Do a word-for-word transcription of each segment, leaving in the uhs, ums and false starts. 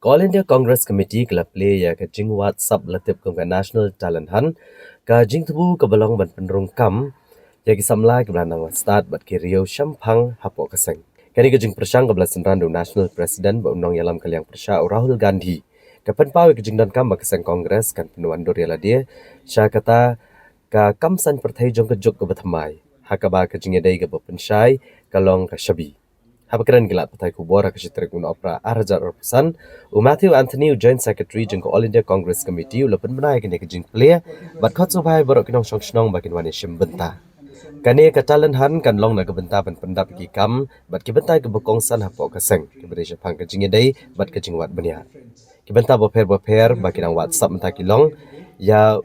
Ka All India Congress Committee ka la plie ïa ka jingwad sap la tip kum ka National Talent Hunt, ka jingthmu kaba long ban pynrung kam ïa ki samla kiba la nang la stad bad ki riew shemphang hapoh ka seng. Kane ka jingpyrshang kaba la synran da u National President bad u nongïalam ka liang pyrshah u Rahul Gandhi ka pynpaw ïa ka jingdonkam ba ka seng Congress kan pynwandur ïa lade sha kata ka kam saiñ pyrthei jong ka juk kaba thymmai, ha kaba ka jingïadei kaba pynshai ka long ka shabi. Haba kren ki lad pathai khubor ha ka shi tarik u Nohprah ar hajar arphew san, u Matthew Anthony, u Joint Secretary jong ka All India Congress Committee, u la pynbna ïa kane ka jingplie bad khot sngewbha ïa baroh ki nongshong shnong ba kin wan ïashim bynta. Kane ka Talent Hunt kan long na ka bynta ban pyndap ïa ki kam bad ki bynta kiba kongsan hapoh ka seng kiba dei shaphang ka jingïadei bad ka jingwad bniah. Ki bynta bapher bapher ba ki nang wad sap mynta ki long ïa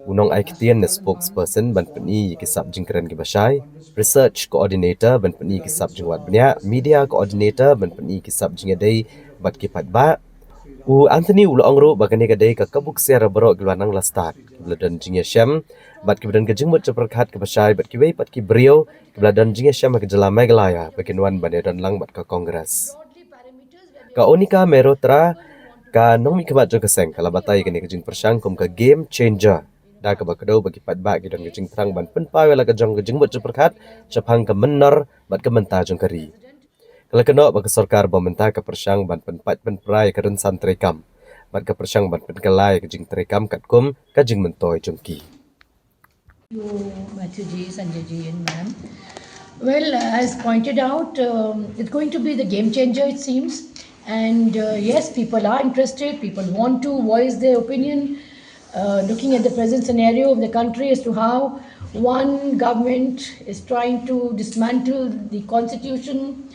u nongai ktien ne spokesperson ban pyni ïa ki sap jingkren kiba shai, research coordinator ban pyni ïa ki sap jingwad bniah, media coordinator ban pyni ïa ki sap jingïadei bad ki paidbah. U Anthony u la ong ruh ba kane ka dei ka kabu ksiar baroh kiba la nang la stad, kiba la don jingïashem bad kiba don ka jingmut jingpyrkhat kaba shai bad kiwei pat ki briew kiba la don jingïashem ha ka jylla Meghalaya ba kin wan ban ïadon lang bad ka Congress. Ka Onika Mehrotra, ka nongmihkhmat jong ka seng, ka la batai ïa kane ka jingpyrshang kum ka game changer, da kaba kdew ba ki paidbah ki don ka jingthrang ban pynpaw ïa la ka jong ka jingmut jingpyrkhat shaphang ka mynnor bad ka mynta jong ka ri. Ka la kynnoh ba ka sorkar ba mynta ka pyrshang ban pynpait pynpra ïa ka rynsan treikam bad ka pyrshang ban pynkylla ïa ka jingtreikam katkum ka jingmyntoi jong ki. You, Matthew ji, Sanjay ji, and ma'am. Well, uh, as pointed out, um, it's going to be the game changer, it seems. And uh, yes, people are interested. People want to voice their opinion. Uh, looking at the present scenario of the country as to how one government is trying to dismantle the constitution,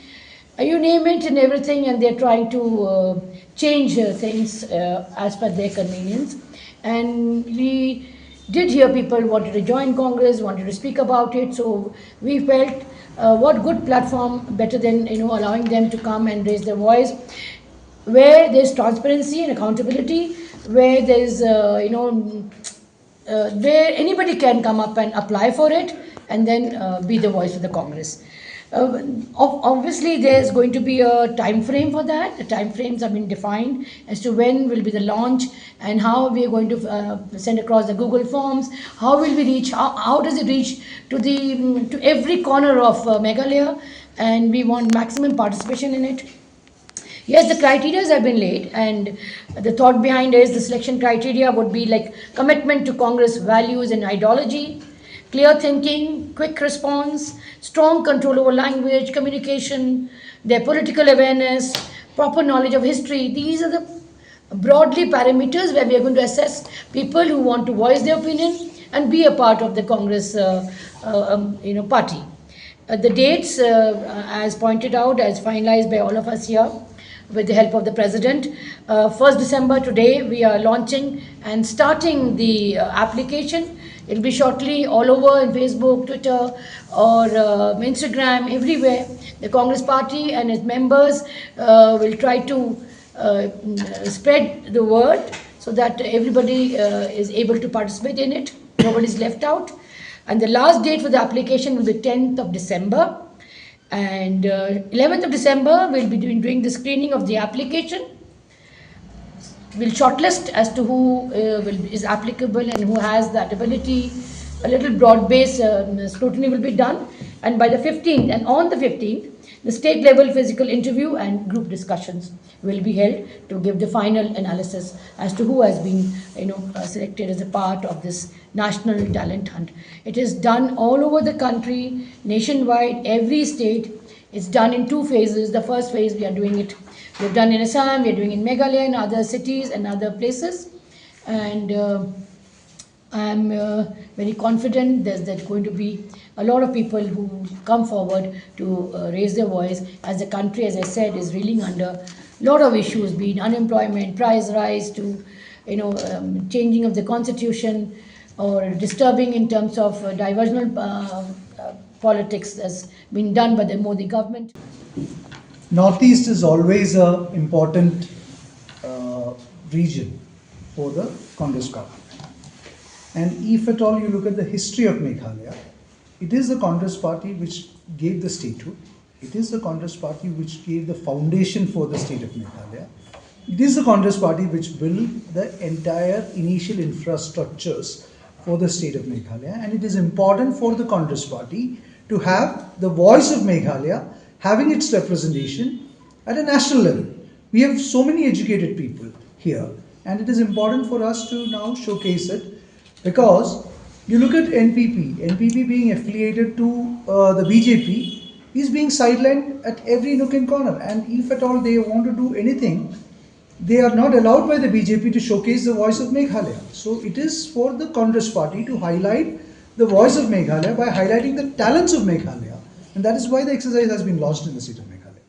uh, you name it and everything, and they're trying to uh, change uh, things uh, as per their convenience. And we did hear people wanted to join Congress, wanted to speak about it. So we felt, uh, what good platform better than, you know, allowing them to come and raise their voice, where there's transparency and accountability, where there's, uh, you know, uh, where anybody can come up and apply for it and then uh, be the voice of the Congress. Uh, ob- obviously, there's going to be a time frame for that. The time frames have been defined as to when will be the launch and how we are going to uh, send across the Google forms. How will we reach? How, how does it reach to the mm, to every corner of uh, Meghalaya? And we want maximum participation in it. Yes, the criteria have been laid, and the thought behind is the selection criteria would be like commitment to Congress values and ideology, clear thinking, quick response, strong control over language, communication, their political awareness, proper knowledge of history. These are the broadly parameters where we are going to assess people who want to voice their opinion and be a part of the Congress, uh, uh, um, you know, party. Uh, the dates, uh, uh, as pointed out, as finalized by all of us here, with the help of the president, uh, first December today, we are launching and starting the uh, application. It'll be shortly all over in Facebook, Twitter, or uh, Instagram, everywhere. The Congress Party and its members uh, will try to uh, spread the word so that everybody uh, is able to participate in it. Nobody is left out. And the last date for the application will be tenth of December. And uh, eleventh of December, we'll be doing, doing the screening of the application. We'll shortlist as to who uh, will, is applicable and who has that ability. A little broad-based um, scrutiny will be done. And by the fifteenth, and on the fifteenth, the state-level physical interview and group discussions will be held to give the final analysis as to who has been, you know, uh, selected as a part of this national talent hunt. It is done all over the country, nationwide, every state. It's done in two phases. The first phase, we are doing it, we've done in Assam, we are doing in Meghalaya and other cities and other places. And uh, I'm uh, very confident there's, there's going to be a lot of people who come forward to uh, raise their voice as the country, as I said, is reeling under a lot of issues, be it unemployment, price rise, to, you know, um, changing of the constitution, or disturbing in terms of uh, diversional uh, uh, politics that's been done by the Modi government. Northeast is always an important uh, region for the Congress government. And if at all you look at the history of Meghalaya, it is the Congress party which gave the statehood. It is the Congress party which gave the foundation for the state of Meghalaya. It is the Congress party which built the entire initial infrastructures for the state of Meghalaya, and it is important for the Congress party to have the voice of Meghalaya having its representation at a national level. We have so many educated people here, and it is important for us to now showcase it, because you look at N P P, N P P being affiliated to uh, the B J P is being sidelined at every nook and corner, and if at all they want to do anything, they are not allowed by the B J P to showcase the voice of Meghalaya. So it is for the Congress party to highlight the voice of Meghalaya by highlighting the talents of Meghalaya, and that is why the exercise has been launched in the state of Meghalaya.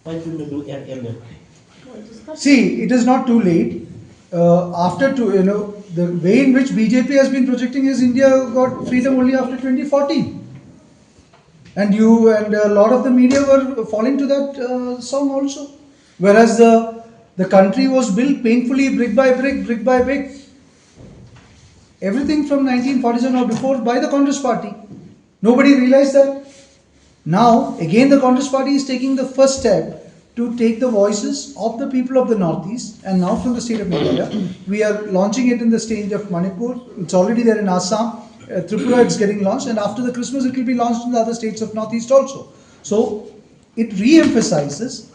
Why couldn't you do M M F? See, it is not too late. Uh, after two, you know, the way in which B J P has been projecting is India got freedom only after twenty fourteen. And you and a lot of the media were falling to that uh, song also. Whereas the, the country was built painfully, brick by brick, brick by brick. Everything from nineteen forty-seven or before by the Congress party. Nobody realized that. Now, again, the Congress party is taking the first step to take the voices of the people of the Northeast, and now from the state of Meghalaya, we are launching it in the state of Manipur. It's already there in Assam. Uh, Tripura, it's getting launched, and after the Christmas, it will be launched in the other states of Northeast also. So, it re-emphasizes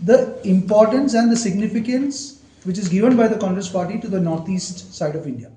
the importance and the significance which is given by the Congress party to the Northeast side of India.